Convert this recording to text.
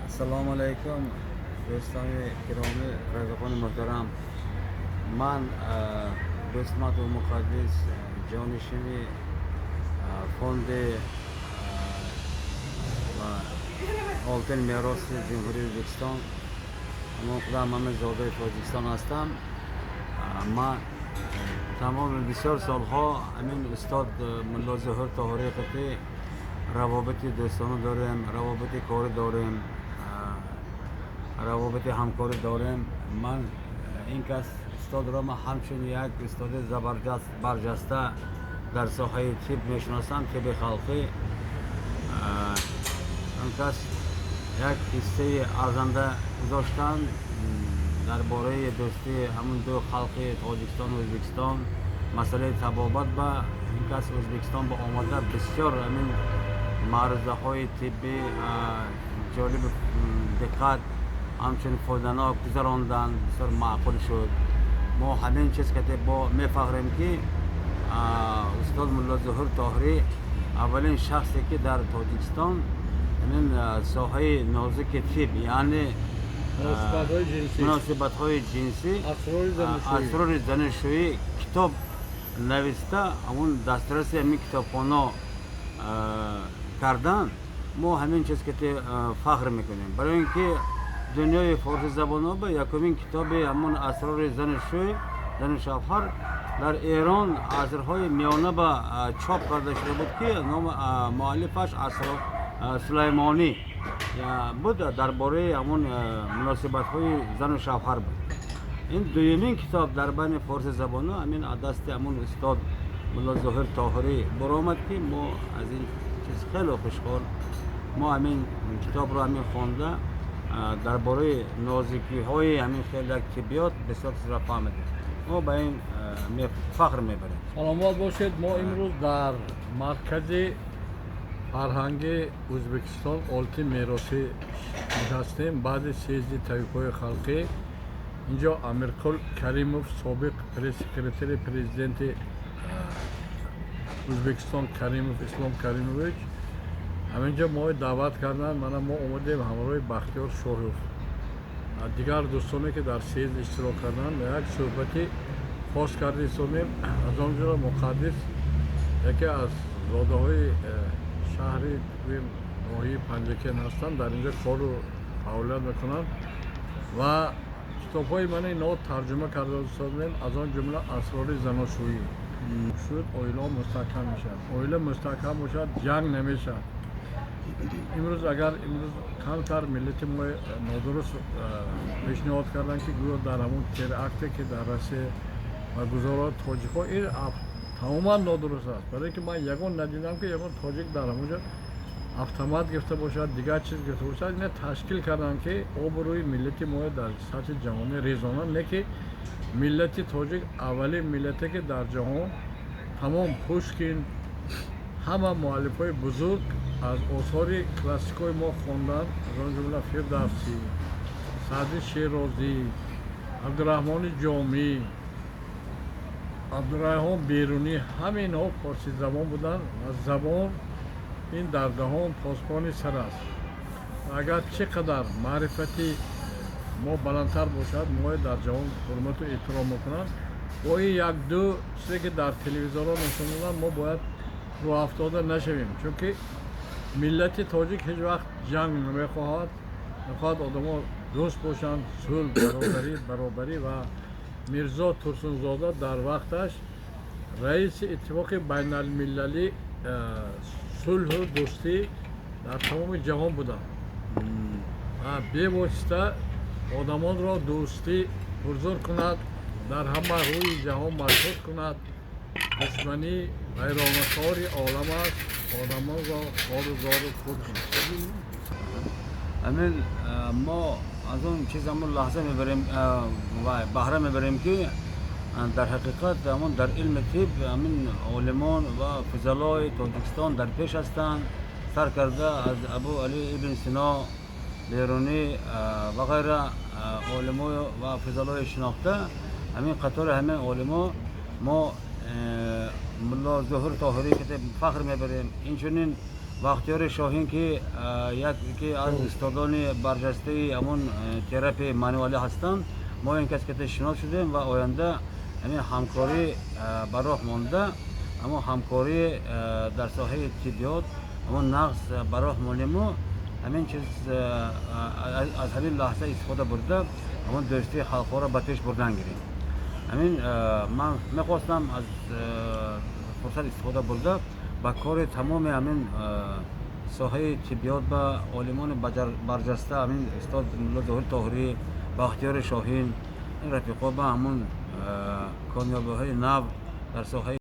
Ассалому алайкум, дӯстони гиромӣ, рафиқони муҳтарам. Ман Дӯстматов Муқаддис, ҷонишини фонди Олтин мероси Ҷумҳурии Ӯзбекистон, ҳамон худам ҳамин зодаи Тоҷикистон ҳастам. Ман тамоми бисёр солҳо ҳамин устод Мулло Зуҳур Тоҳирӣ қати равобити дӯстона дорем, равобити корӣ дорем, равобити ҳамкорӣ дорем. Ман ин кас устодро ман ҳамчун як устоди забардаст, барҷаста дар соҳаи тиб мешиносам, тиби халқӣ. Он кас як ҳиссаи арзанда гузоштанд дар бораи дӯстии ҳамун ду халқи Тоҷикистону Ӯзбекистон. Масъалаи табобат ба ин кас Ӯзбекистон ба омада бисёр ҳамин маърузаҳои тиббӣ ҷолиби диққат, ҳамчун фоиданок гузаронданд, бисёр маъқул шуд. Мо ҳамин чиз кате бо мефахрем, ки устод Мулло Зуҳур Тоҳирӣ аввалин шахсе, ки дар Тоҷикистон ҳамин соҳаи нозуки тиб, яъне муносибатҳои ҷинсӣ, муносибатҳои ҷинсӣ, асрори занашӯӣ, асрори занашӯӣ китоб нависта, ҳамун дастраси ҳамин китобхона кардан. Мо ҳамин чиз кате фахр мекунем, барои ин ки дунёи форсизабонҳо ба якумин китоби ҳамун асрори занашӯй, зану шавҳар дар Эрон асрҳои миёна ба чоп карда шуда буд, ки номи муаллифаш Сулаймонӣ буд, дар бораи ҳамун муносибатҳои зану шавҳар буд. Ин дуюмин китоб дар байни форсизабонҳо ҳамин аз дасти ҳамун устод Мулло Зоҳир Тоҳирӣ баромад, ки мо аз ин чиз хеле хушҳол. Мо ҳамин китобро ҳамин хонда, дар бораи нозикиҳои ҳамин хел як тиббиёт бисёр чизро фаҳмидем. Мо ба ин фахр мебарем. Саломат бошед. Мо имрӯз дар маркази фарҳанги Ӯзбекистон Олтин меросӣ нишастем. Баъди съезди табибҳои халқӣ инҷо Амирқул Каримов, собиқ пресс-секретари президенти Ӯзбекистон Каримов Ислом Каримович, ҳаминҷо мо даъват карданд. Мана мо омадем ҳамроҳи Бахтиёр Шоҳов, дигар дӯстоне, ки дар съезд иштирок карданд, як суҳбати хос карда истодем. Аз он ҷумла Муқаддис, яке аз зодаҳои шаҳри ноҳияи Панҷакент ҳастанд, дар инҷо кору фаъолият мекунанд ва китобҳои мана инҳо тарҷума карда истодем, аз он ҷумла Асрори заношӯӣ. Шуд, оилаҳо мустаҳкам мешавад, оила мустаҳкам бошад, ҷанг намешавад. Имрӯз агар имрӯз камтар миллати мо нодуруст пешниҳод карданд, ки гӯё дар ҳамун теракте, ки дар Россия баргузорад, тоҷикҳо, ин тамоман нодуруст аст, барое ки ман ягон надидам, ки ягон тоҷик дар ҳамонҷо автомат гирифта бошад, дигар чиз гирифта бошад. Ина ташкил карданд, ки обрӯи миллати мо дар сатҳи ҷаҳонӣ резонанд. Не ки миллати тоҷик аввалин миллате, ки дар ҷаҳон тамом Пушкин, ҳама муаллифҳои бузург аз осори классикҳои мо хонданд, аз он ҷумла Фирдавсӣ, Саъди Шерозӣ, Абдураҳмони Ҷомӣ, Абдурайҳон Берунӣ, ҳаминҳо форсизабон буданд. Ва забон ин дар даҳон посбони сар аст. Агар чӣ қадар маърифати мо баландтар бошад, мо дар ҷаҳон ҳурмату эҳтиром мекунанд. Бо ин як-ду чизе, ки дар телевизорҳо нишон доданд, мо бояд рӯҳафтода нашавем, чунки миллати тоҷик ҳеҷ вақт ҷанг намехоҳад, мехоҳад одамо дӯст бошанд, сулҳ, бародарӣ, баробарӣ. Ва Мирзо Турсунзода дар вақташ раиси Иттифоқи байналмилалӣ сулҳу дӯстӣ дар тамоми ҷаҳон буданд. Бевосита одамонро дӯстӣ пурзур кунад, дар ҳама рӯи ҷаҳон машҳур кунад. Душманӣ вайронакори олам аст, одамонро хору зору худ кунад. Ҳамин мо аз он чиз ҳамон лаҳза мебарем ва баҳра мебарем, ки дар ҳақиқат ҳамон дар илми тиб ҳамин олимон ва фузалои Тоҷикистон дар пеш ҳастанд, сар карда аз Абу Али ибн Сино, Берунӣ ва ғайра олимо ва фузалои шинохта. Ҳамин қатори ҳамин олимо мо. Мулло Зуҳур Тоҳирӣ ки фахр мебарем. Инчунин Бахтиёри Шоҳин, ки яке аз устодони барҷастаи ҳамон терапияи мануалӣ ҳастанд. Мо ин кас ки шинос шудем ва оянда ҳамин ҳамкорӣ ба роҳ монда, ҳамон ҳамкорӣ дар соҳаи тиббиёт ҳамон нағз ба роҳ монему ҳамин чиз аз ҳамин лаҳза истифода бурда, ҳамон дӯстии халқҳоро ба пеш бурдан гирем. Ҳамин ман мехостам аз фурсат истифода бурда ба кори тамоми ҳамин соҳаи тиббиёт ба олимони барҷаста, ҳамин устод Мулло Зуҳур Тоҳирӣ, Бахтиёри Шоҳин, ин рафиқо ба ҳамон комёбиҳои нав дар соҳаи